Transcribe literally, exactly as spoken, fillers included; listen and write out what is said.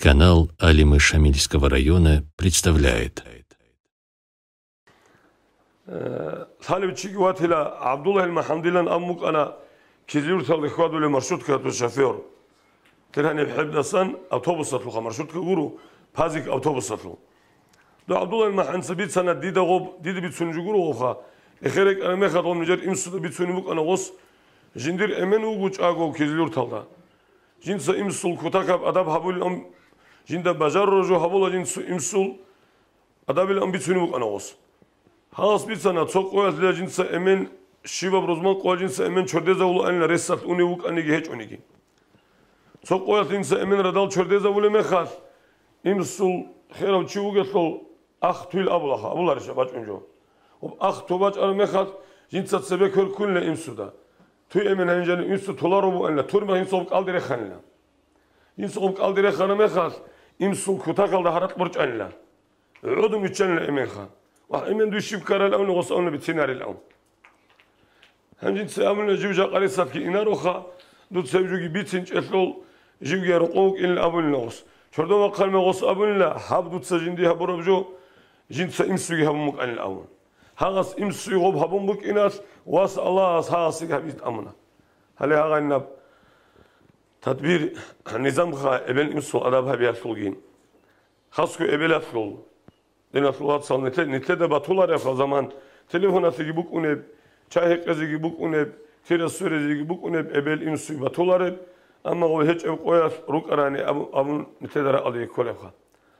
Канал Алимы Шамильского района представляет. Э, лъалев чиги ватила, ГӀабдуллагьил МахӀамудилан абун букӀана Кизлюрталде хьвадулев маршруткаялъул шофер. Кир гьаниб хӀебдасан автобусалъулха, маршрутка гуро, пазик автобусалъул. Дов ГӀабдуллагьил МахӀамудица бицана, дида гъоб, дида бицунеб жо гуро гъобха. Эхер рекӀараб мехалъ гъоб нижер имсуда бицунеб букӀана гъос, жиндир эмен вуго чӀаго Кизлюрталда. Жинца имсул кутакаб адаб гьабулилан, жинда бажарураб жо гьабула жинца имсул адабилан бицунеб букӀана гъос. Гьалас бицана, цо къоялъ жинца эмен, щибаб рузман къоялъ жинца эмен чордезавулаанила, ресалъ унев вукӀаниги гьечӀониги. Цо къоялъ жинца эмен радал чордезавулеб мехалъ, имсул херав чи вугелъул, ах туйил абулаха, абуларища бачӀун жо. Ва ах ту бачӀараб мехалъ, жинца цебе квер ккунила имсуда. Туй эмен гьанжани имсу толаро буанила, турмах жинцагъаб кӀалди реханила. Жинцагъаб кӀалди рехана мехалъ, имсул кутакалда гьаракь борчӀанила. ГӀодун виччанила эменха. Ва эмен дуй щиб ккарал авни гъос авна бицинарил ав. Гьанжинца абуна, жив жакъа ресалъги инароха, дуца гьеб жоги бицинчӀелъул, живги рокъов вукӀинилан абунила гъос. Чордо вахъанила гъос абунила, гьаб дуца жинди гьабураб жо, жинца имсуги гьабун букӀанилан абун. Гьагъас имсуги гъоб гьабун букӀиналъ, вас Аллагьас гьагъасиги гьабизе тӀамуна. Гьале гьагъанинаб тадбир, низамха эбел имсул адаб гьабиялъулги. Хасго эбелалъул. Диналъул вацал, нилъе-, нилъеда батуларебха заман, телефоналъеги букӀунеб, чай гьекъезеги букӀунеб, тира сверизеги букӀунеб, эбел имсуй батулареб, амма гъов гьечӀеб къоялъ рукӀарани абу-, абун нилъеда ракӀалдеги кколебха.